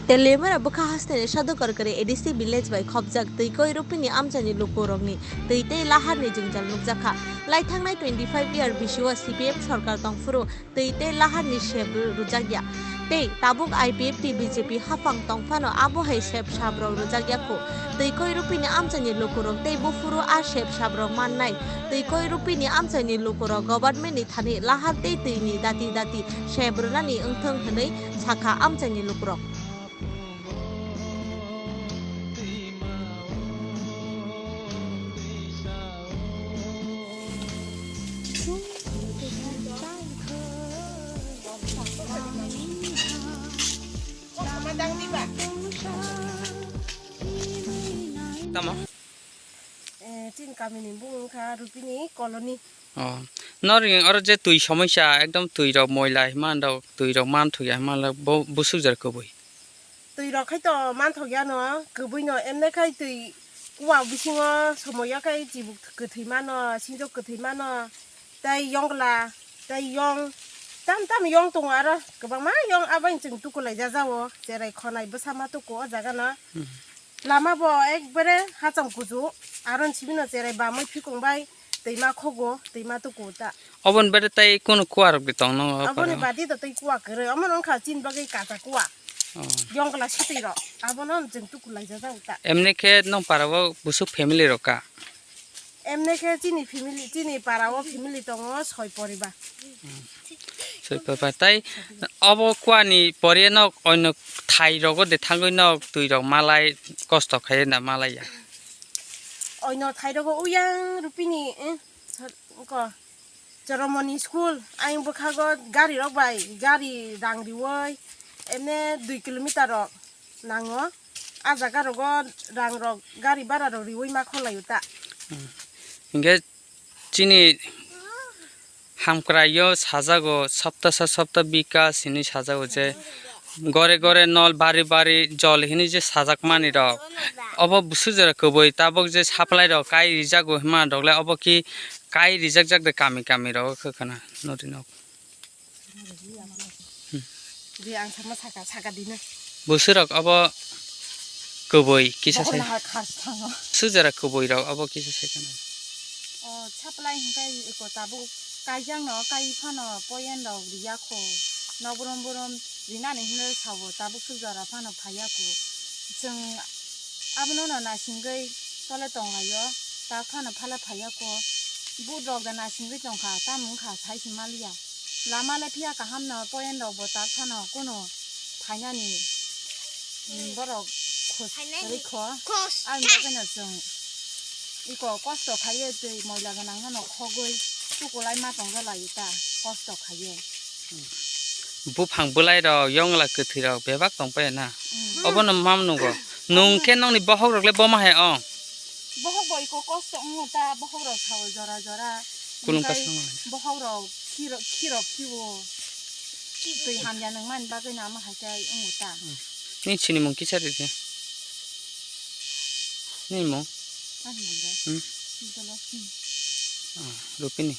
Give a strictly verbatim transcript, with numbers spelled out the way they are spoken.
Teliamura bwkha hasteni Sadhu Karkari A D C village bai khopjak twi koi rupini amchaini lukurokni twi tei laharni jwngjal nukjakha. Laithangnai twenty five year bisio C P M sorkar tongphuru twi tei laharni sep rwjakya. Tei tabuk I P F T B J P haphang tongphano abo hai sep saprok rwjakya khu. Twi koi rupini amchaini lukurok tei buphuru a sep saprok mannai. Twi koi rupini amchaini lukurok government ni thani lahar tei twini dati dati sep rwnani wngthwng hwnwi sakha amchaini lukurok. Tamo? Eh, chini kamini bung wngkha Rupini colony. Oh. Nor oro je twi somosya, ekdom twi rok moila hima rok, twi rok man thuya hima rok, bo busuk jar kubui. Twi rok khai to man thokya no, kubui no, emne khai twi kuwa bisingo somoya khai chibuk kwthwi mano, sinjok kwthwi mano, tei yongla, tei yong, tam tam yong tongo aro, kwbangma yong abai chwng tuku lai jajao, cherai khonai bwsa ma tuku o jaga no. Hmm. Lama bo ekbare hacham kuchu, aro sibino cherai bamwi phikung bai twima khogo, twima tuku ta. Oboni bade tai kunu kuwa rok de tong no? Aboni badi to tei kuwa kwrwi, omo wngkha chini bagwi kacha kuwa. Oh. Yongla sitwi rok, abono chwng tuku lai jajao ta. Emne khe nong para o busuk family rok ka? Emne khe chini family, chini para o family tongo soi poribar. Soi poribar. Tai obo kuwani pore nok oino thai rogo de thangwi nok twi rok malai kosto khai na malai ya. Oino thai rogo uyang Rupini, eh, sar-, ko, Choromoni school, ayang bwkhago gari rok bai, gari rang riwoi, emne dui kilometer rok nango. A jaga rogo rang rok, gari bara rok riwoi ma kholaio ta. Hmm. Hinkhe chini hamkraio sajago, sapta sa sapta bikas hinwi sajago je gore gore nol bari bari jol hinwi je sajakmani rok. Obo busu jora kubui tabuk je supply rok kai rijago hima rok le obo ki kai rijak jak de kami kami rok khe khana nori nok. Di ang sama saka, saka dina. Busuk rok obo kubui kisa sai. Bokol nahar khas thango. Sujara kubui rok obo kisa sai kana. O, supply hingkai iko tabuk kaijang no, kai phano poyen rok riya kho. Nokborom borom rinani hinwi sabo tabuk sujara phano phaiya kho. Chwng abono no naisingwi tole tonglaio, ta phano phala phaiya kho. But rok da naisingwi tongkha, tamo wngkha sai se maliya. Lama le phiya kaham no, poyen rok bo tak phano kuno phainani, mm, borok khos rikho. Ang bagwi no chwng iko kosto khaiwi twi moila gwnang no khogwi tukulai ma tongja lai ta kosto khaiwi. Buphang bwlai rok, yongla kwthwi rok bebak tong phai na. Mm. Obo no mam nugo. Nung khe nongni bohok rok le boma hai ong. Bohok bo iko kosto wngo ta, bohok rok sao jora jora. Kulung kasno. Bohok rok khiro, khiro khiwo. Twi hamya nang man bagwi na ma hai kai wngo ta. Ni chini mung kisa ri de. Ni mung? Ani mung de. Hmm? Dolo. Ah, Rupini.